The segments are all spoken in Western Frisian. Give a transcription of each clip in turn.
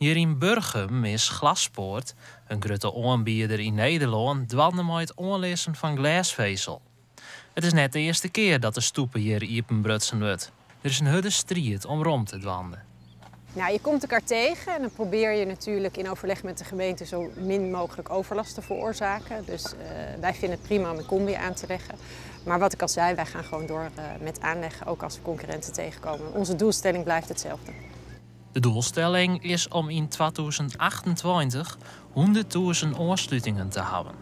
Hjir yn Burgum is Glaspoort, in grutte oanbieder yn Nederlân, dwaande mei it oanlizzen fan glêsfezel. It is net de earste kear dat de stoepe hjir iepenbrutsen wurdt. Der is in hurde striid om romte dwaande. Nou, je komt elkaar tegen en dan probeer je natuurlijk in overleg met de gemeente zo min mogelijk overlast te veroorzaken. Dus wij vinden het prima om een combi aan te leggen. Maar wat ik al zei, wij gaan gewoon door met aanleggen, ook als we concurrenten tegenkomen. Onze doelstelling blijft hetzelfde. De doelstelling is om yn 2028 100.000 oanslutingen te hawwen.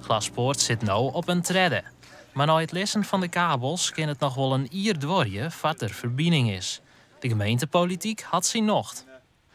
Glaspoort sit no op in tredde. Mar nei it lizzen fan de kabels kin it noch wol in jier duorje foar't der ferbining is. De gemeentepolityk hat syn nocht.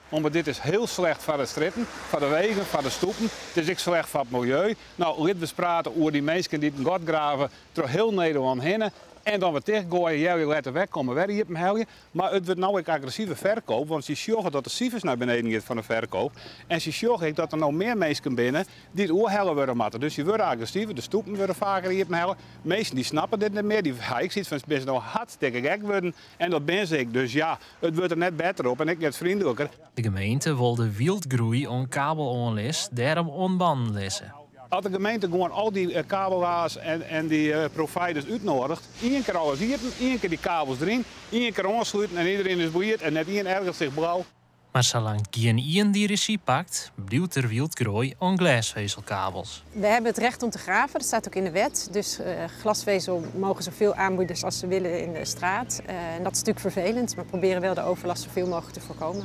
Omdat dit is hiel slecht foar de strjitten, foar de wegen, foar de stoepen. It is ek slecht foar it miljeu. No, litte we ris prate oer dy minsken dy't in gat grave troch hiel Nederlân hinne en dan wer tichtgoaie, healjier letter wer komme, wer iepenhelje. Mar it wurdt no ek agressive ferkoop, want sy sjogge dat de sifers nei beneden giet fan de ferkoop. En sy sjogge ek dat der no mear minsken binne dy't oerhelle wurde moatte. Dus sy wurde agressiver, de stoepen wurde faker iepenhelle. Minsken dy snappe dit net mear, dy ha ek sayts fan, binne se no hartstikke gek wurden? En dat binne se ek. Dus ja, it wurdt der net better op en ek net frjindliker. De gemeente wol de wyldgroei oan kabeloanlis dêrom oan bannen lizze. As de gemeente gewoan al dy kabelaars en dy providers útnoadiget, ien kear alles iepen, ien kear dy kabels deryn, ien kear oansluten en iedereen is bliid en net ien ergert sich blau. Mar salang't gjinien dy rezjy pakt, bliuwt der wyldgroei oan glêsfezelkabels. We hebben het recht om te graven, dat staat ook in de wet. Dus glasvezel mogen zoveel aanbieders als ze willen in de straat. En dat is natuurlijk vervelend, maar we proberen wel de overlast zoveel mogelijk te voorkomen.